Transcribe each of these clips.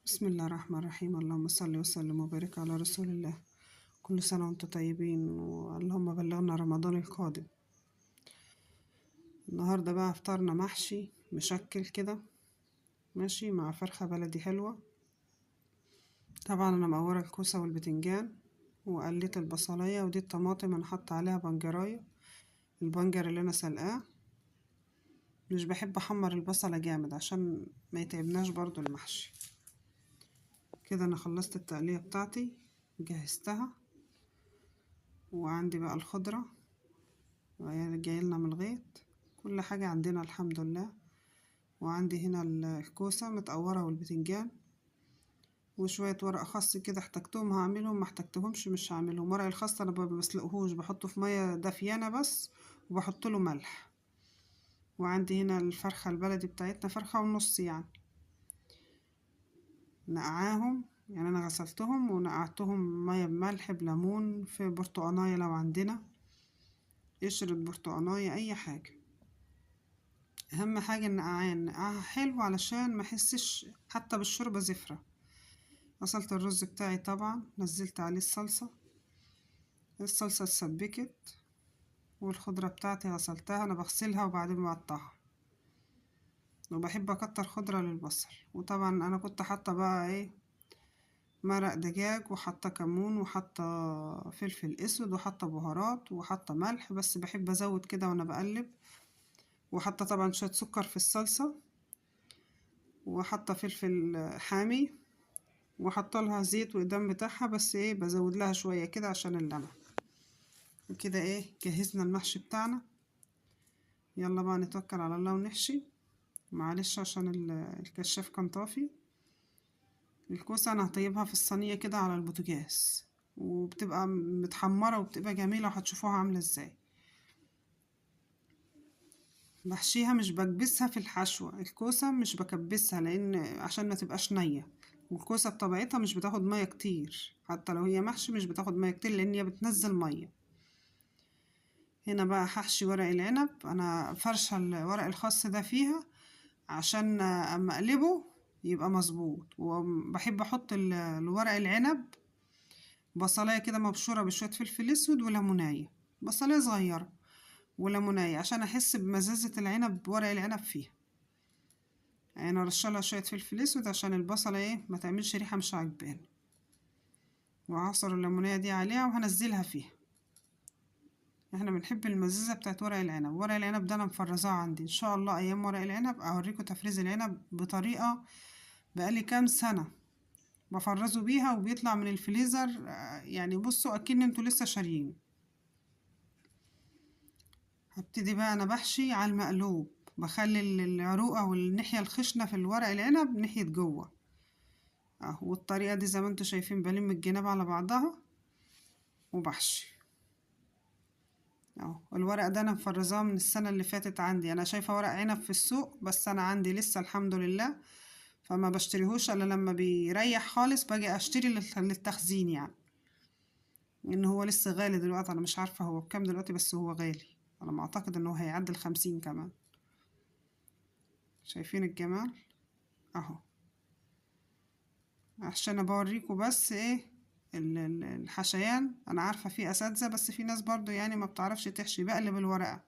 بسم الله الرحمن الرحيم. اللهم صل وسلم وبارك على رسول الله. كل سنة وانتم طيبين، واللهم بلغنا رمضان القادم. النهاردة بقى فطرنا محشي مشكل كده، ماشي، مع فرخة بلدي حلوة. طبعا انا مقورة الكوسة والبتنجان، وقليت البصلية، ودي الطماطم انا حاطة عليها بنجراية، البنجر اللي انا سلقاه. مش بحب احمر البصلة جامد عشان ما يتعبناش برضو المحشي. كده انا خلصت التقلية بتاعتي، جهزتها، وعندي بقى الخضرة جايلنا من الغيط، كل حاجة عندنا الحمد لله. وعندي هنا الكوسة متقورة والبتنجان وشوية ورق خس كده، احتجتهم هعملهم، ما احتجتهمش مش هعملهم. ورق الخس انا ما بسلقهوش، بحطه في مية دافيانة بس وبحط له ملح. وعندي هنا الفرخة البلدي بتاعتنا، فرخة ونص يعني، نقعاهم يعني، انا غسلتهم ونقعتهم مية بملح بليمون، في برتقانايه لو عندنا، قشرة برتقانايه، اي حاجة. اهم حاجة النقعان، نقعها حلو علشان ما احسش حتى بالشوربة زفرة. غسلت الرز بتاعي طبعا، نزلت عليه الصلصة، الصلصة اتسبكت، والخضرة بتاعتي غسلتها، انا بغسلها وبعدين بقطعها، وبحب اكتر خضرة للبصل. وطبعا انا كنت حاطة بقى ايه، مرق دجاج، وحاطة كمون، وحاطة فلفل اسود، وحاطة بهارات، وحاطة ملح، بس بحب ازود كده وانا بقلب. وحاطة طبعا شوية سكر في الصلصة، وحاطة فلفل حامي، وحاطة لها زيت وإدام بتاعها، بس ايه بزود لها شوية كده عشان اللمع. وكده ايه جهزنا المحشي بتاعنا. يلا بقى نتوكل على الله ونحشي. معلش عشان الكشاف كان طافي. الكوسة انا هطيبها في الصينية كده على البوتاجاز، وبتبقى متحمرة وبتبقى جميلة، وهتشوفوها عاملة ازاي. بحشيها مش بكبسها في الحشوة، الكوسة مش بكبسها لان عشان ما تبقاش نية، والكوسة بطبيعتها مش بتاخد مية كتير، حتى لو هي محشي مش بتاخد مية كتير لان هي بتنزل مية. هنا بقى هحشي ورق العنب، انا فرشة الورق الخاص ده فيها عشان اما اقلبه يبقى مظبوط. وبحب احط الورق العنب بصلايه كده مبشوره بشويه فلفل اسود وليمونايه، بصلايه صغيره وليمونايه، عشان احس بمزازه العنب ورق العنب فيها. يعني ارش لها شويه فلفل اسود عشان البصله ايه ما تعملش ريحه مش عجباني، وعصر الليمونيه دي عليها وهنزلها فيها. احنا بنحب المزازه بتاعت ورق العنب. ورق العنب ده انا مفرزاه عندي، ان شاء الله ايام ورق العنب اوريكم تفريز العنب بطريقه بقالي كام سنه بفرزه بيها، وبيطلع من الفريزر يعني بصوا اكن انتوا لسه شاريين. هبتدي بقى انا بحشي على المقلوب، بخلي العروقه والناحيه الخشنه في الورق العنب ناحيه جوه اهو. والطريقه دي زي ما انتوا شايفين بلم الجناب على بعضها وبحشي اهو. الورق ده انا مفرزاه من السنه اللي فاتت عندي، انا شايفه ورق عنب في السوق بس انا عندي لسه الحمد لله، فما بشتريهوش الا لما بيريح خالص باجي اشتري للتخزين، يعني ان هو لسه غالي دلوقتي. انا مش عارفه هو بكام دلوقتي بس هو غالي، انا ما اعتقد انه هيعدي 50 كمان. شايفين الجمال اهو، عشان بوريكم بس ايه الحشيان. انا عارفه في اساتذه بس في ناس برضو يعني ما بتعرفش تحشي. بقلب الورقه،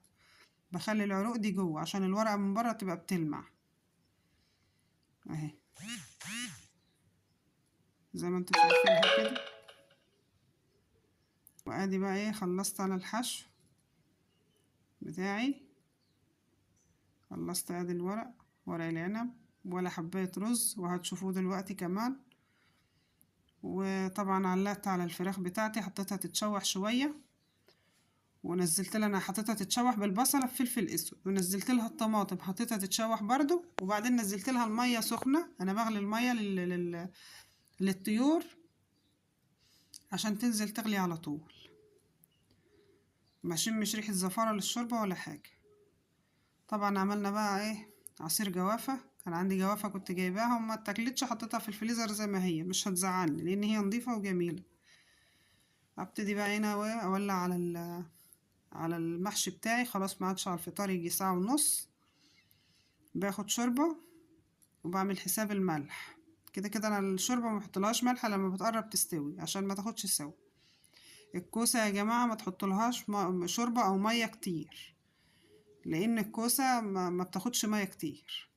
بخلي العروق دي جوه عشان الورقه من بره تبقى بتلمع اهي زي ما انتم شايفينها كده. وادي بقى ايه خلصت على الحشو بتاعي، خلصت ادي الورق، ورق العنب ولا حباية رز، وهتشوفوه دلوقتي كمان. وطبعا علقت على الفراخ بتاعتي، حطيتها تتشوح شوية، ونزلت لها، انا حطيتها تتشوح بالبصلة بفلفل اسود، ونزلت لها الطماطم حطيتها تتشوح برضو، وبعدين نزلت لها المية سخنة. انا بغلي المية للطيور عشان تنزل تغلي على طول، ما اشمش ريحة زفارة للشوربة ولا حاجة. طبعا عملنا بقى ايه عصير جوافة، كان عندي جوافة كنت جايباها وما اتاكلتش، حطيتها في الفريزر زي ما هي مش هتزعلني لان هي نظيفة وجميلة. ابتدي بقى هنا اولع على المحشي بتاعي. خلاص ما عادش على الفطار، يجي 1:30. باخد شوربة وبعمل حساب الملح، كده كده انا الشوربة ما بحطلهاش ملح لما بتقرب تستوي عشان ما تاخدش سوا. الكوسه يا جماعة ما تحطلهاش شوربة او مية كتير، لان الكوسه ما بتاخدش مية كتير.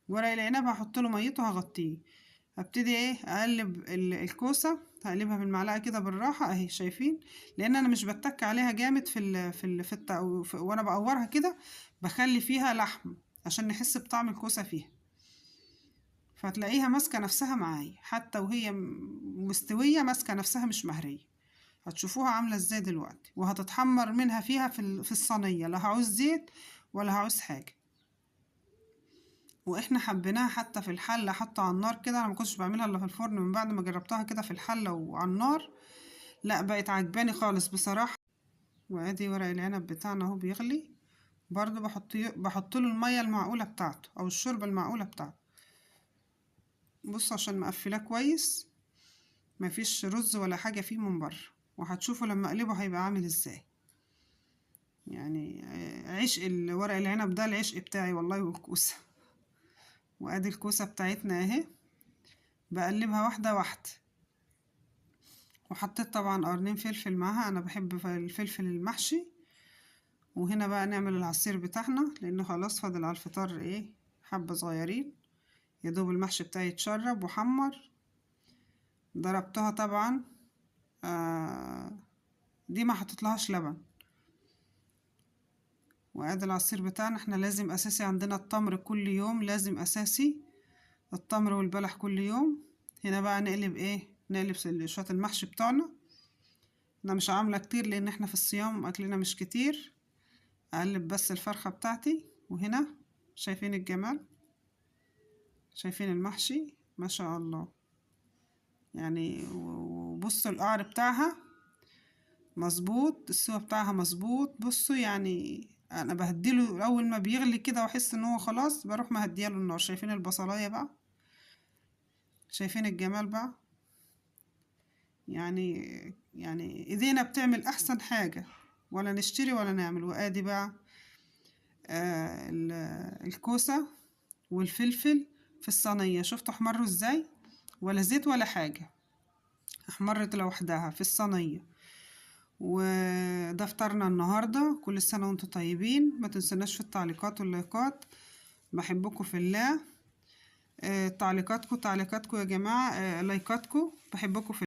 ورق العنب هحط له ميته هغطيه. هبتدي ايه اقلب الكوسه، هقلبها بالمعلقه كده بالراحة اهي، شايفين؟ لان انا مش بتك عليها جامد في ال في ال في, الت في وانا بقورها كده، بخلي فيها لحم عشان نحس بطعم الكوسه فيها، فهتلاقيها ماسكه نفسها معايا حتى وهي مستوية، ماسكه نفسها مش مهريه. هتشوفوها عامله ازاي دلوقتي، وهتتحمر منها فيها في الصينية، لا هعوز زيت ولا هعوز حاجة. واحنا حبيناها حتى في الحلة، حتى على النار كده، انا ما كنتش بعملها الا في الفرن، من بعد ما جربتها كده في الحلة وعلى النار لا بقت عجباني خالص بصراحة. وادي ورق العنب بتاعنا اهو بيغلي، برضو بحط له المية المعقولة بتاعته او الشوربة المعقولة بتاعته. بصوا عشان مقفلاه كويس، مفيش رز ولا حاجة فيه من بره، وهتشوفوا لما اقلبه هيبقى عامل ازاي. يعني عشق الورق العنب ده العشق بتاعي والله، والكوسه. وادي الكوسه بتاعتنا اهي، بقلبها واحدة واحدة. وحطيت طبعا قرنين فلفل معاها، انا بحب الفلفل المحشي. وهنا بقى نعمل العصير بتاعنا، لانه خلاص فاضل على الفطار ايه حبه صغيرين، يا دوب المحشي بتاعي يتشرب وحمر. ضربتها طبعا دي ما حطيتلهاش لبن. وادي العصير بتاعنا، احنا لازم اساسي عندنا التمر كل يوم، لازم اساسي التمر والبلح كل يوم. هنا بقى نقلب ايه، نقلب شوية المحشي بتاعنا. انا مش عامله كتير لان احنا في الصيام اكلنا مش كتير، اقلب بس الفرخه بتاعتي. وهنا شايفين الجمال، شايفين المحشي ما شاء الله يعني. وبصوا القعر بتاعها مظبوط، السوا بتاعها مظبوط. بصوا يعني انا بهديله اول ما بيغلي كده واحس ان هو خلاص، بروح مهدياله النار. شايفين البصلايه بقى، شايفين الجمال بقى يعني ايدينا بتعمل احسن حاجة، ولا نشتري ولا نعمل. وادي بقى الكوسه والفلفل في الصينية، شفتوا احمروا ازاي؟ ولا زيت ولا حاجة، احمرت لوحدها في الصينية. وده فطارنا النهارده. كل سنة وانتم طيبين، ما تنسوناش في التعليقات واللايكات، بحبكم في الله. تعليقاتكم يا جماعة، لايكاتكم، بحبكم في